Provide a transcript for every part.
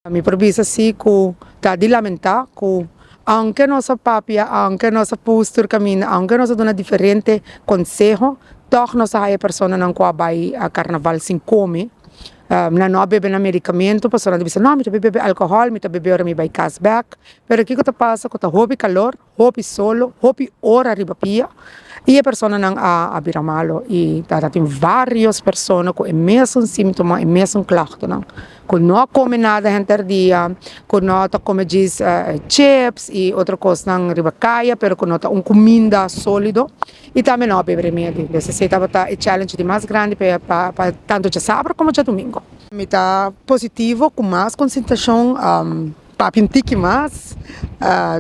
Mi por bisa si ku ta di lamentá ku aunke nos a papia, aunke nos a pus tur kaminda, aunke nos a duna diferente konseho, tòg nos a haya personanan ku a bai karnaval sin kome. Nan no a bebe nan medikamentu pasobra nan ta bisa, no mi ta bebe alkohòl, mi ta bebe ora mi bai kas bèk. Pero kiko ta pasa ku ta hopi kalor. Hopi solo, hopi ora riba pia y e personanan a bira malo y ta tin varios persona cu e mesun sintoma, e mesun klachtonan, cu no a come nada henter dia, cu no ta come djis chips y otro cosnan riba caya pero cu no ta un cuminda solido y tambe no a bebe remedi. Entonces esey tabata e challenge di mas grandi pa tanto djasabra como djadomingo. Mi ta positivo cu mas concientisacion. Papia un tiki mas,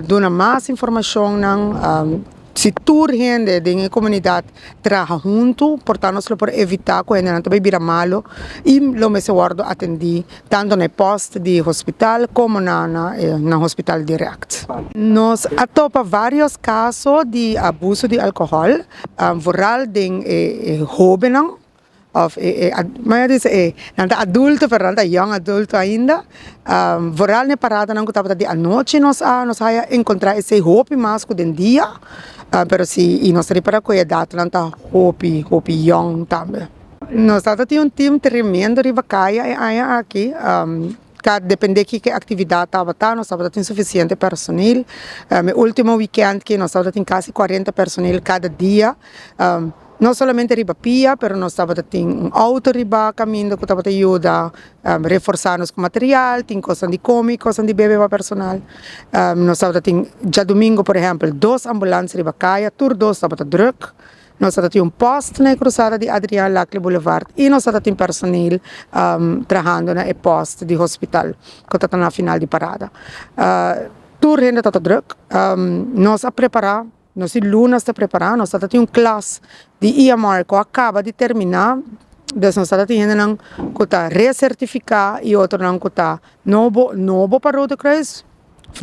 duna mas informashonnan. Si tur hende den e komunidat traha huntu, por ta nos lo por evitá ku hendenan ta bai bira malu i lo mester wòrdu atendí tantu na e pòst di hospital komo na na hospital dirèkt. Nos a topa vários kaso di abuso di alkohòl, vooral den e hóbennan. Of e e maya di e nan ta adulto pero nan ta young adulto ainda vooral na e paradanan ku tabata di anochi nos a nos haya enkontra esei hopi mas ku den dia pero si i nos ta ripara ku e edatnan ta hopi hopi young tambe. Nos tabata tin un team tremendo riba kaya e aña aki ta depende kiko e aktividat tabata nos tabata tin sufisiente personil e ultimo weekend aki nos tabata tin kasi kuarenta personil kada dia. No solamente riba pia, pero nos tabata tin un auto riba caminda cu tabata yuda reforsa nos cu material, tin cosnan di come, cosnan di bebe pa personal. Nos tabata tin djadumingo por ehempel dos ambulans riba caya, tur dos tabata druk. Nos tabata tin un post na e cruzada di Adriaan Laclé Boulevard y nos tabata tin personeel trahando na e post di hospital cu tabata na final di parada. Tur hende tabata druk. Nos a prepara. Nos di lunas ta prepará, nos ta tin un klas di EMR ku a kaba di terminá, dus nos ta tin hendenan ku ta resertifiká i otronan ku ta nobo, nobo pa Rode Kruis,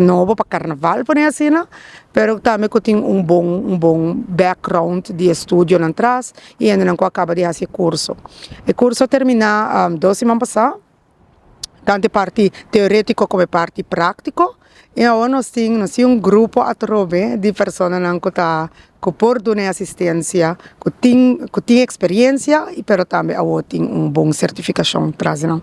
nobo pa karnaval pone asina, pero tambe ku tin un bon un bon background di estudionan tras i hendenan ku a kaba di hasi e kurso. E kurso a terminá dos siman pasá. Tanto e parti teoretico como e parti practico y awor nos tin nos tin un grupo atrobe di personanan cu ta cu por duna e asistencia cu tin cu tin experiencia pero tambe awor tin un bon certificacion tras di nan.